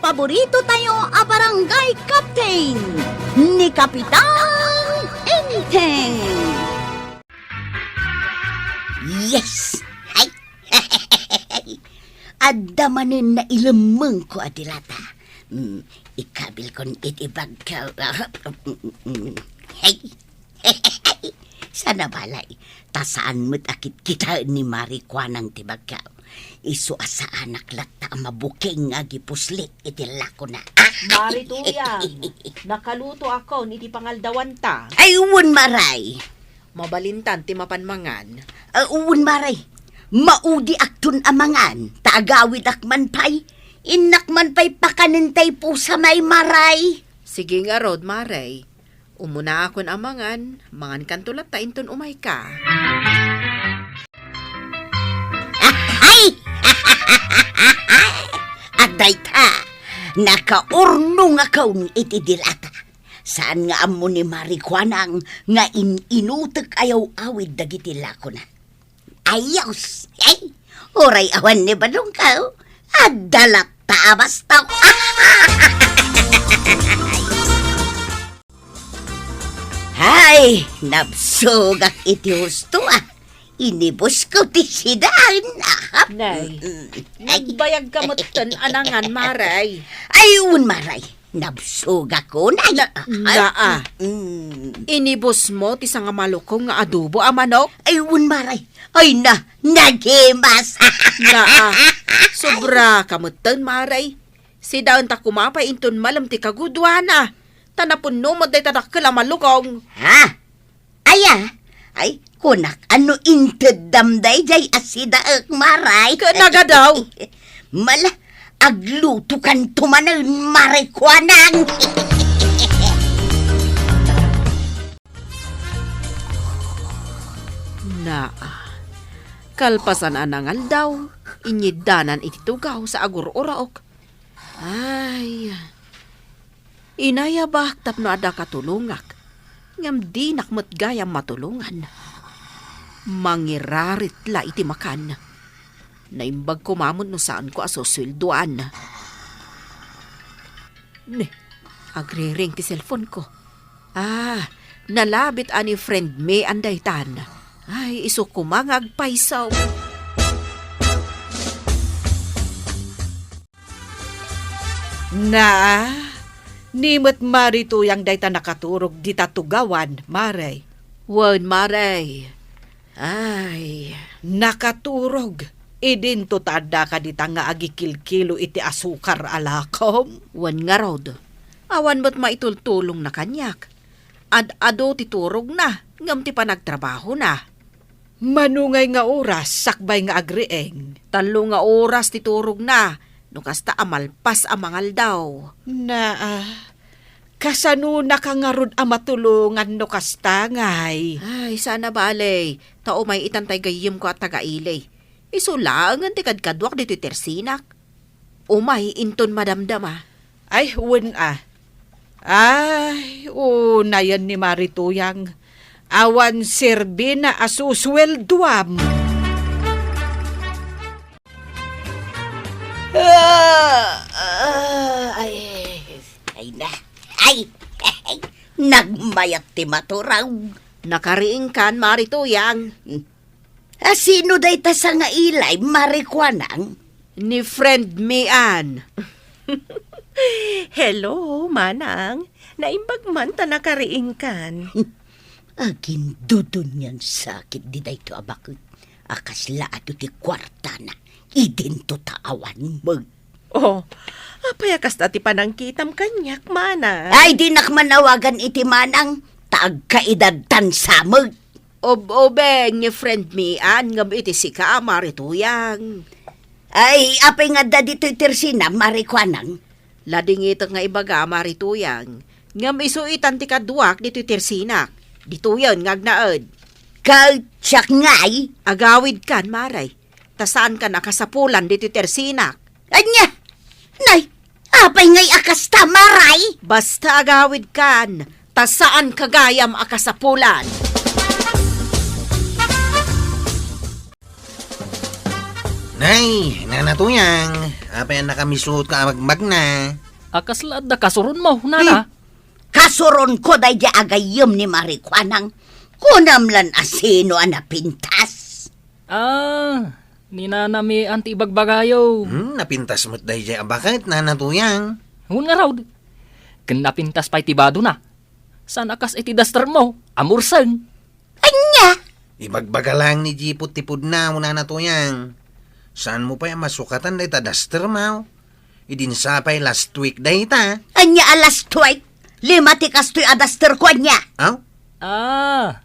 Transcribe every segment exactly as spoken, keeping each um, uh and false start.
Paborito tayo a barangay captain, ni Kapitan Enteng. Yes! Ay! Adda manen nailemmengko a dilata. Mm, ikabilkon iti bagko. Ay! Sana balay, ta saan met a kitkitaen ni Mari Kuanang ti bagko. Isu a saanak latta a mabuking nga agipuslit iti lakona. Ah! Mari Tuyang, nakalutoakon iti pangaldawanta. Ay, wen, Maray. Mabalintan ti mapan mangan. Ah, wen, Maray. Maudiakton a mangan, ta agawidak man pay. Innak man pay pakanen tay pusa, Maray. Sige ngarud, Maray. Umunaakon a mangan, mangankanto latta inton umayka. Ay! Adda dayta, nakaurnongakon iti dilata. Saan nga ammo ni Mari Kuanang nga in-inutek a yaw-awid dagiti lakona. Ayos! Ay, uray awan ni badongko, adda latta a bastok. Ay, nabsogak iti husto, ah. Inibusko ti sidaen, ah. Nay, mm, ay, nagbayag ka metten a nangan, Maray. Ay, un, Maray. Nabsogak, Nay. Na, ah, naa. Mm. Inibusmo ti sangamalukong nga adobo a manok? Ay, un, Maray. Ay na, nagimas. Naa. Sobra ka metten, Maray. Sidaenta koma pay inton malem ti kagudoana. Ta napunno met dayta dakkel a malukong. Ha? Aya? Ay, kunak, ano inteddam dayjay a sidaek, Maray? Ket nagadaw. Mala, aglutokanto manen, Mari Kuanang. Naa. Kalpasan a nangaldaw, inyiddanan iti tugaw sa agur-uraok. Ay, inayabak tapno adda katulongak, ngem dinak met gayam matulongan. Mangirarit la iti makan. Naimbag koma met no saanko a susueldoan. Ne, agriring ti cellphone ko. Ah, nalabit a ni friend mi andaytan. Ay, isu koma nga agpayso. Naa, ni met Mari Tuyang dayta nakaturog dita tugawan, Maray. Wen, Maray. Ay. Nakaturog. Idinto ta addaka dita nga agikilkilo iti asukar a lakom? Wen ngarud. Awan met maitultulongna kaniak. Ad-adu ti turogna, ngem ti panagtrabahona. Mano ngay nga oras sakbay nga agriing? Tallo nga oras ti turogna, no kasta a malpas a mangaldaw. Naa, kasanonaka ngarud a matulongan no kasta ngay? Ay, sana bale, ta umay itan tay gayyemko a taga-ili. Isu laengen ti kadkaduak ditoy tersinak. Umay inton madamdama. Ay, wen a. Ay, unayen ni Mari Tuyang. Awan serbina a susueldoam. Ah, ah, ay, ay na. Ay, ay, nagmayat ti maturog. Nakariingkan, Mari Tuyang. A sino dayta sangailay, Mari Kuanang? Ni friend mi, Ann. Hello, Manang. Naimbag man ta nakariingkan. Agindudun nga sakit di dayto a baket. A kasla adu ti kuartana. Idinto ta awan met. Oh, apay a kasta ti panangkitam kaniak, Manang? Ay, dinak man awagan iti Manang. Ta agkaedadtan sa met. Ob-ubing ni friend mi, Ann, ngem iti sika, Mari Tuyang. Ay, apay nga adda ditoy tersina, Mari Kuanang? Ladingitek nga ibaga, Mari Tuyang. Ngem isu itan ti kaduak ditoy tersinak. Ditoyen nga agnaed. Ket siak ngay? Agawidkan, Maray. Ta saankan a kasapulan ditoy tersinak. Ania? Nay, apay ngay a kasta, Maray? Basta agawidkan, ta saanka gayam a kasapulan. Ay, Nana Tuyang, apay a nakamisuot ka a magmagna? A, kasla adda kasuronmo, Nana? Hmm. Kasuronko daydiay a gayyem ni Mari Kuanang. Kunam lan a sino a napintas? Ah, ni Nana Mian ti ibagbagayo. Hmm, napintas met daydiay a baket, Nana Tuyang. Wen ngarud, ken napintas pay ti badona. Saan a kas iti dustermo, a murseng. Ania? Ibagbaga lang ni Jipot ti pudno, Nana Tuyang. Saanmo pay a masukatan dayta dustermo? Idin sa pay last week dayta. Ania a last week? Lima ti kastoy a dusterko, ania? Aw? Ah.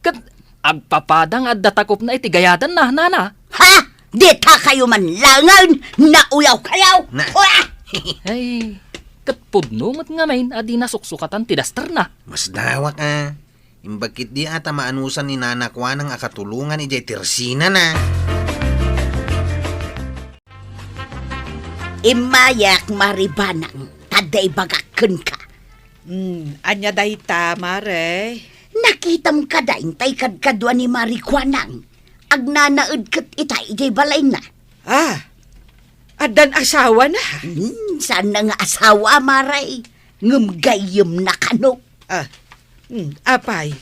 Ket agpapada nga adda takopna iti gayadanna, Nana. Ha? Ditakayo man laengen, nauyaw kayo! Na- Ua! Ay, ket pudno met ngamin a di nasuksukatan ti dusterna. Masdawak a. Imbag ketdi a ta maanusan ni Nana Kuanang a katulongan idiay tersinana. Immayak, Mari Banang, ta adda ibagak kenka. Hmm, ania dayta, Mare? Nakitam kadi tay kadkadua ni Mari Kuanang? Agnanaed ket ita idiay balayna. Ah, addan asawana? Hmm, saanna nga asawa, Mare. Ngem gayyemna kano. Ah, hmm, apay,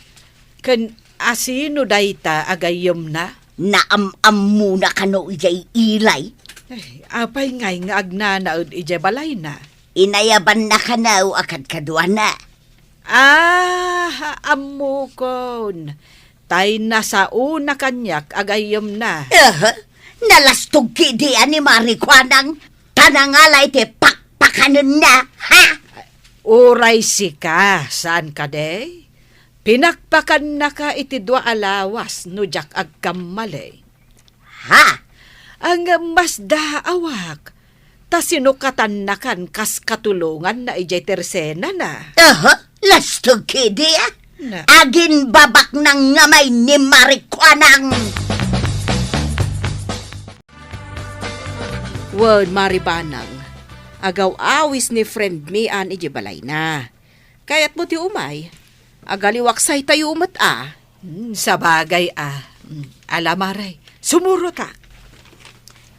ken asino dayta a gayyemna? Naam-ammona kano idiay ilay. Ay, apay ngay nga agnanaed idiay balayna? Inayabanna kano a kadkaduana. Ah, ammokon. Tay nasaona kaniak a gayyemna. Aha, nalastog ketdi a ni Mari Kuanang, ta nangala iti pakpakanenna, ha? Uray sika, saan kadi? Pinakpakannaka iti dua a lawas no diak agkammali. Ha? Ngem masdaawak, ta sinukatannakan kas katulonganna idiay tersenana. Aha, lastog ketdi a. Na- Aginbabaknang ngamay ni Mari Kuanang. Wen, Mari Banang, agaw-awis ni friend Mian idiay balayna. Kayatmo ti umay? Agaliwaksaytayo met a. Hmm, sabagay a. Hmm, ala, Mare, sumurota.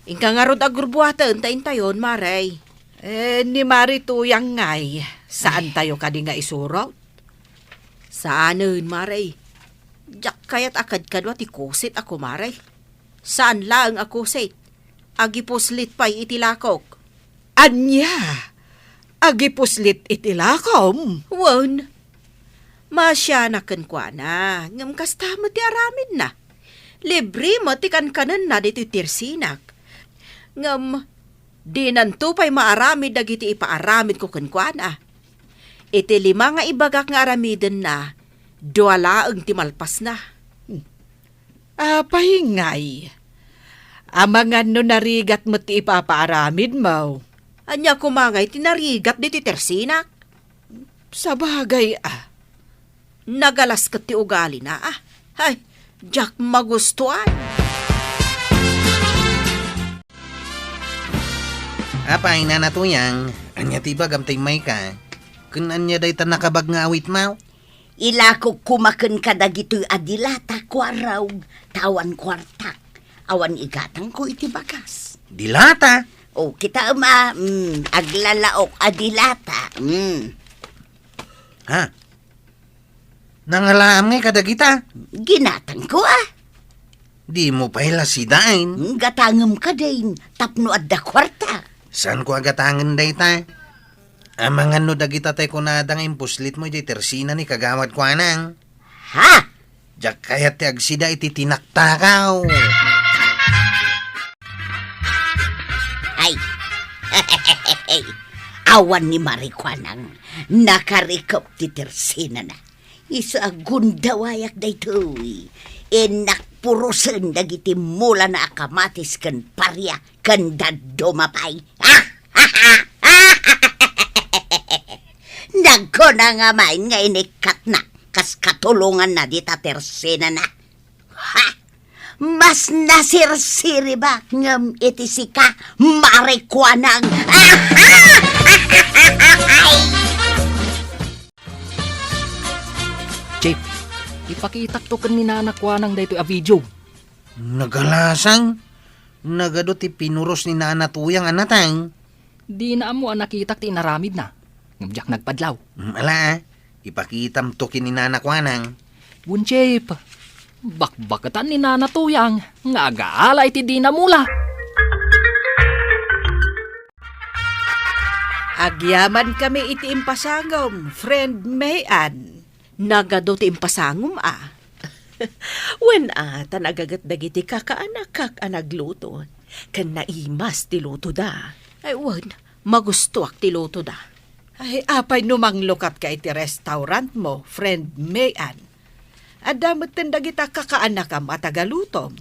Inka ngarud a gurbuaten ta intayon, Mare. Eh, ni Mari Tuyang ngay, saantayo kadi nga isurot? Saanen, Mare. Diak kayat a kadkadua ti kusit a kumare. Saan laeng a kusit. Agipuslit pay iti lakok. Ania? Agipuslit iti lakom? Wen. Maasianak kenkuana, ngem kasta met ti aramidna. Libre met ti kankanenna ditoy tersinak. Ngem dinanto pay maaramid dagiti ipaaramidko kenkuana. Iti lima nga ibagak nga aramidenna, dua laeng ti malpasna. Apay ngay? Amangan no narigat met ti ipapaaramidmo. Ania koma ngay ti narigat ditoy tersinak? Sabagay a. Nagalas ket ti ugalina a. Ay, diak magustuan. Apay, Nana Tuyang, ania ti ibagam ta immayka? Ken ania dayta nakabag nga awitmo? Ilakok koma kenka dagitoy a dilata, kuarog, ta awan kuartak. Awan igatangko iti bagas. Dilata? O, kitaem a, mm, aglalaok a dilata. Mm. Ha? Nangalaam ngay kadagita? Ginatangko a. Dimo pay la sidain? Gatangem kadin, tapno adda kuarta. Saanko a gatangen dayta? Amangan no dagita tay kunada nga impuslitmo idiay tersina ni Kagawad Kuanang. Ha? Diak kayat ti agsida iti tinaktakaw. Ay. Awan ni Mari Kuanang, nakarikep ti tersinana. Isu a gundawayak daytoy, innak purosen dagiti mulana a kamatis ken paria ken dadduma pay. Nagkuna nga main nga inikkatna kas katulonganna dita tersinana. Ha? Mas nasirsiribak ngem iti sika, Mari Kuanang. Chief, ipakitak to ken ni Nana Kuanang daytoy a video. Nagalasang? Nagadu ti pinuros ni Nana Tuyang a nateng. Dina ammo a nakitak ti inaramidna. Ngem diak nagpadlaw. Mm, ala, ah. Ipakitamto ken ni Nana Kuanang. Wen, Chief, bakbaketan ni Nana Tuyang nga agaala iti dina mula. Agyamankami iti impasangom, friend May Ann. Nagadu ti impasangom, a. Wen, a, ta nagaget dagiti kakaanakak a nagluto. Ken naimas ti lutoda. Ay, wen, magustoak ti lutoda. Ay, apay no manglukatka iti restaurantmo, friend May Ann? Adda metten dagita kakaanakam a tagalutom.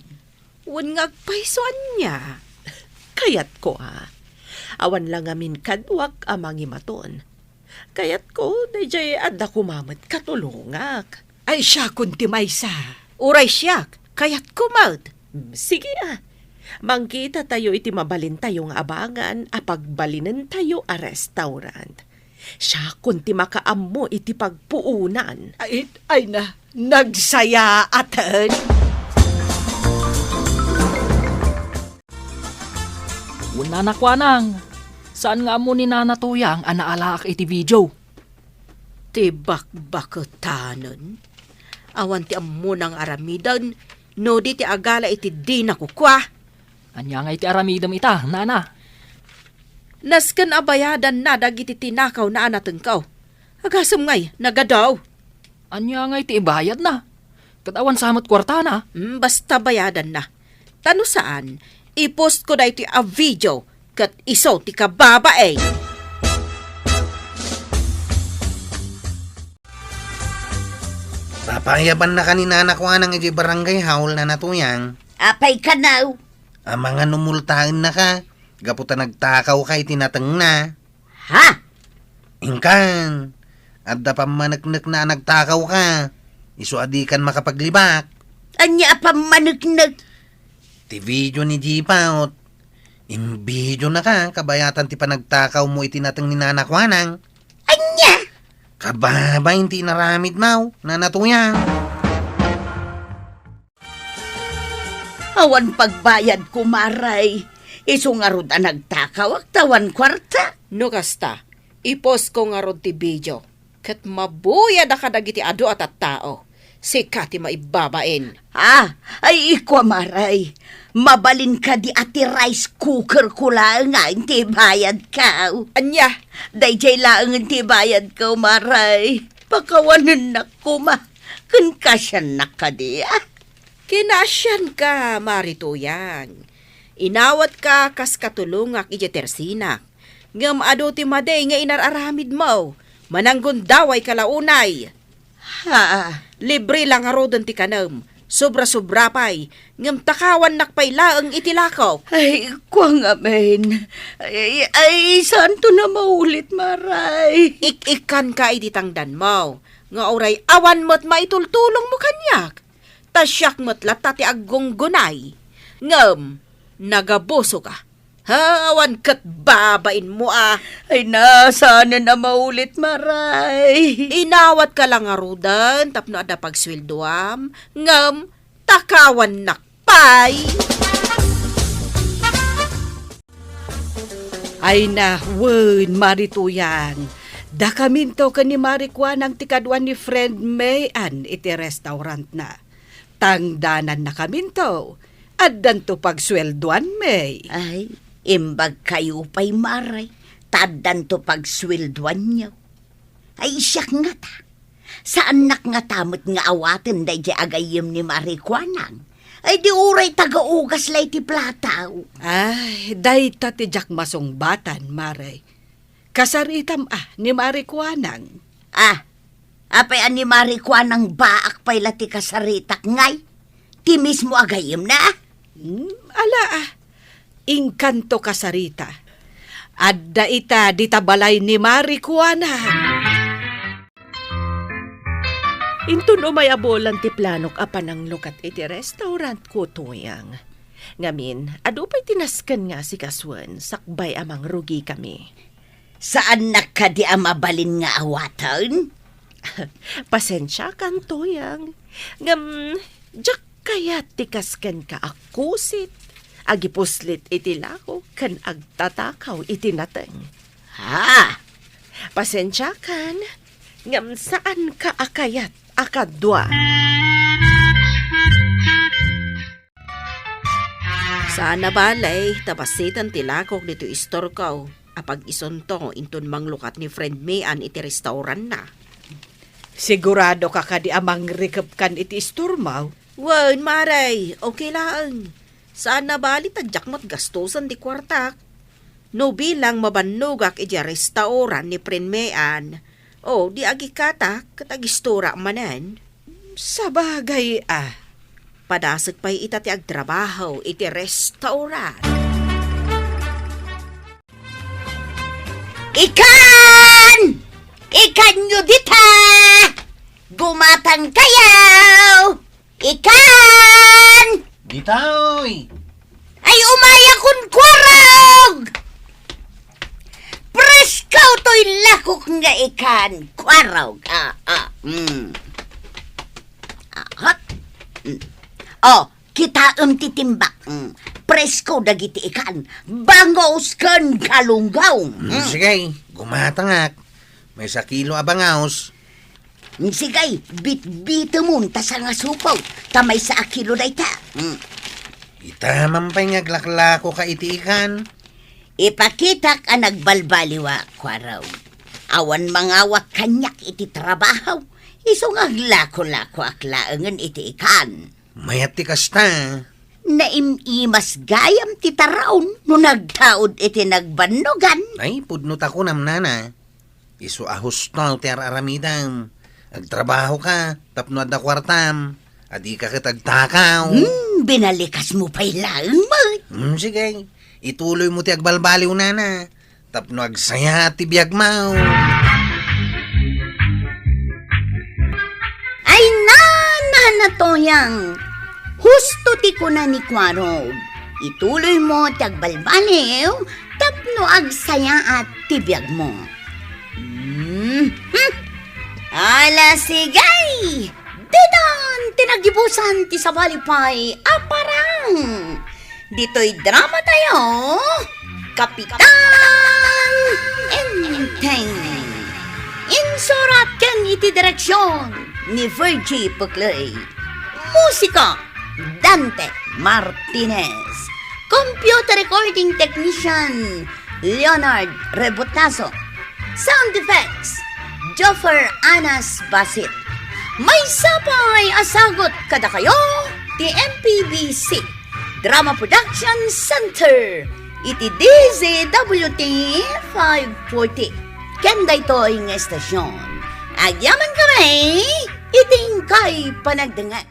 Wen nga agpayso ania? Kayatko, a. Awan la ngamin kaduak a mangimaton. Kayatko, daydiay adda koma met katulongak. Ay, siakon ti maysa. Uray siak, kayatko met. Mm, sige, a. Mangkitatayo iti mabalintayo nga abangan a pagbalinentayo a restaurant. Siakon ti makaammo iti pagpuonan. Ay, ay na, nagsayaaten. Wen, Nana Kuanang, saan nga ammo ni Nana Tuyang a naalaak iti video? Ti bakbaketanen. Awan ti ammona nga aramiden, no di ti agala iti dina kukua. Ania ngay ti aramidem ita, Nana? Nasken a bayadanna dagiti tinakawna a natengko. Agasem ngay, nagadu. Ania ngay ti ibayadna? Ket awan sa met kuartana. Hmm, basta bayadanna. Ta no saan, i-post ko daytoy a video ket isu ti kababain. Papayabannaka ni Nana Kuanang idiay barangay hall, Nana Tuyang. Apay kano? Amangan no multaennaka, gapu ta nagtakawka iti natengna. Ha? Inkan, adda pammaneknekna a nagtakawka. Isu a dikan makapaglibak. Ania a pammaneknek? Ti video ni Jipaut. Imvideonaka, kabayatan ti panagtakawmo iti nateng ni Nana Kuanang. Ania? Kababain ti inaramidmo, Nana Tuyang. Awan pagbayadko, Maray. Isu ngarud a nagtakawak ta awan kuarta. No kasta, i-post ko ngarud ti video. Ket mabuyad a kadagiti adu a tattao. Sika ti maibabain. Ah, ay, ikua, Maray. Mabalin kadi a ti rice cooker ko laeng nga ti bayadko. Ania? Daydiay laeng ti bayadko, Maray. Pakawanennak koma. Ken kaasiannak kadi, a? Kinaasianka, Mari Tuyang. Inawatka kas katulongak idiay tersinak. Ngem adu ti madi nga inar-aramidmo. Mananggundawayka la unay. Ha? Libre la ngaruden ti kanem. Sobra-sobra pay. Ngem takawannak pay laeng iti lakok. Ay, kua ngamin. Ay, ay, saanton a maulit, Maray. Ik-ikkanka iti tangdanmo. Nga uray awan met maitultulongmo kaniak. Ta siak met latta ti aggunggunay. Ngem, nagabusoka. Ha, awan ket babainmo a. Ay, na, saanen a maulit, Maray. Inawatka la ngaruden tapno adda pagsueldoam, ngem takawannak pay. Ay na, wen, Mari Tuyang. Dakaminto ken ni Mari Kuanang ti kadua ni friend May Ann iti restaurantna. Tangdanannakaminto, addanto pagsueldoan, May. Ay, imbagkayo pay, Mari, ta addanto pagsueldoanyo. Ay, siak ngata. Saannak ngata met nga awaten daydiay agayyem ni Mari Kuanang. Ay, di uray tagaugas la iti plataw. Ay, dayta ti diak masungbatan, Mari. Kasaritam a ni Mari Kuanang. Ah, apay a ni Mari Kuanang baak pay la ti kasaritak ngay? Ti mismo agayyemna? Hmm, ala a. Inkanto kasarita. Adda ita dita balay ni Mari Kuanang. Inton umay a bulan ti planok a pananglukat iti restaurant ko, Tuyang. Ngamin, adu pay ti nasken nga asikasuen, sakbay a mangrugikami. Saannak kadi a mabalin nga awaten? Pasensiakan, Tuyang. Ngem, diak kayat ti kaskenka a kusit, agipuslit iti lako ken agtatakaw iti nateng. Ha? Pasensiakan, ngem saanka a kayat a kadua. Saan a bale, ta basiten ti lakok ditoy istorko a pag-isunto inton manglukat ni Friend Mian iti restauranna. Sigurado ka kadi a mangrikepkan iti istormo? Wen, Mare, okay laeng. Saan a bale ta diak met gastosen ti kuartak. No bilang mabannogak idiay restauran ni Friend Mian, o di agikkatak ket agistorak manen. Sabagay a. Padasek pay ita ti agtrabaho iti restauran. Ikan! Ikanyo dita! Gumatangkayo! Ikan! Ditoy! Ay, umayakon, Kuarog! Presko toy lakok nga ikan, Kuarog. Ah, ah, mm. Ah, hot. Mm. Oh, kitaem ti timbak. Mm. Presko dagiti ikan. Bangus ken galunggong. Mm, mm. Sige, gumatangak. Maysa kilo a bangus. Sige, bitbitemon ta sangasupot, ta maysa a kilo dayta. Mm. Ita man pay nga aglaklako ka iti ikan. Ipakitak a nagbalbaliwak, Kuarog. Awan mangawat kaniak iti trabaho, isu nga aglako-lakoak laengen iti ikan. Mayat ti kasta. Naim-imas gayam ti taraon no nagtaud iti nagbannogan. Ay, pudno ta kunam, nana. Isu a husto ti ar-aramidem. Agtrabaho ka tapno adda kuartam. Adi ka ket agtakaw. Hmm, binalikasmo pay laeng met. Hmm, sige. Ituloymo ti agbalbaliw, nana. Tapno agsayaat ti biagmo. Ay, nana, nana Toyang. Husto ti kuna ni Kuarog. Ituloymo ti agbalbaliw tapno agsayaat ti biagmo. Hmm. Hmm. Ala, sige! Ditan ti nagibusan ti sabali pay a parang. Ditoy drama tayo, Kapitan Enteng. Insurat ken iti direksyon ni Virgie Puclay. Musika, Dante Martinez. Computer recording technician, Leonard Rebotazo. Sound effects, Joffer Anas Basit. Maysa pay a sagut kadakayo ti M P B C Drama Production Center iti D Z W T five forty. Ken daytoy nga estasyon, agyaman kami iti inkay panagdengngeg.